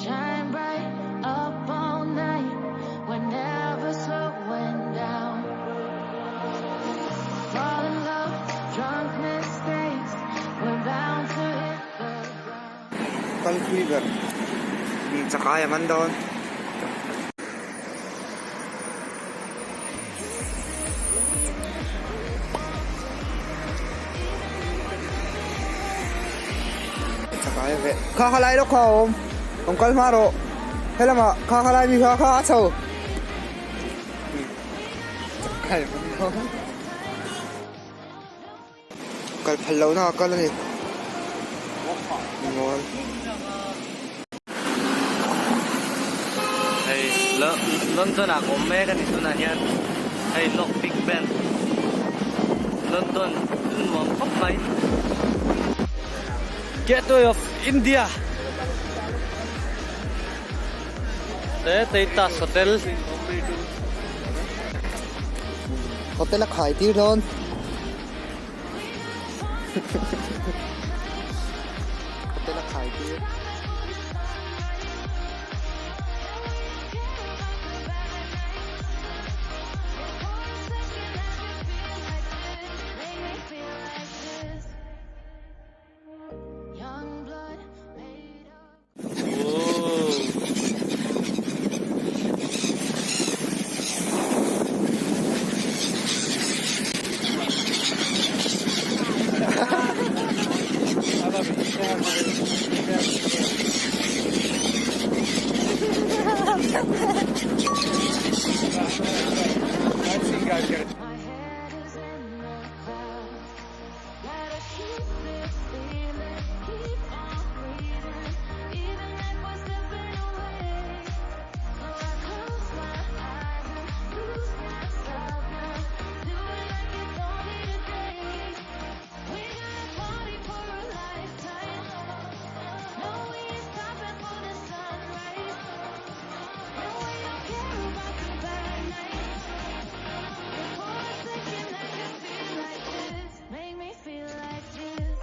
Shine bright up all night. We're never slowing down. Fall in love, drunk mistakes. We're bound to hit the ground. Kal thui ber chakai a man dawn. Chakai a veh kha kha lai lawk kha a awm awm kal hma rawh helamah kha kha lai mi kha kha a chho chakai a man dawn kal phal lohna a kal a ni mawl. Hei London ah ka awm mek a ni tunah hian hei lawk Big Ben London chu nuam khawp mai. Gateway of India te Teitas Hotel. Hotel a khai tir dawn. Hotel a khai tir. My head is in the clouds. Let us keep this feeling, keep on breathing, even if we're slipping away. So I close my eyes and lose myself now. Do it like it's only today. We got a party for a lifetime. No, we ain't stopping for the sunrise. No, we don't care about the bad nights. For a second, I could feel like this. Make me feel like this.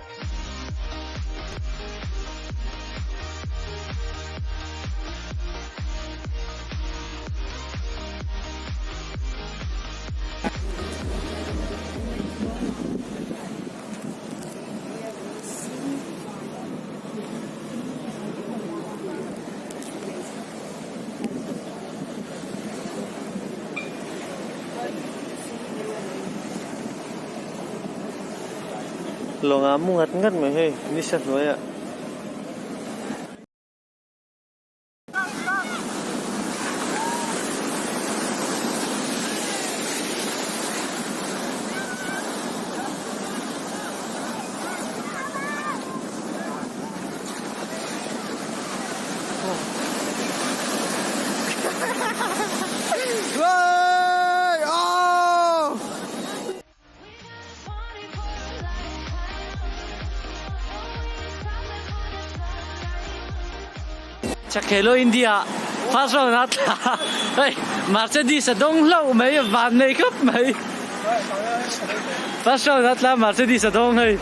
Lawng ah mu ngat ngat mai hei nisa hnuaiah. Khelo India first round a tla hei Mercedes a dawng hlauh mai van nei khawp mai first round a tla Mercedes a dawng hei.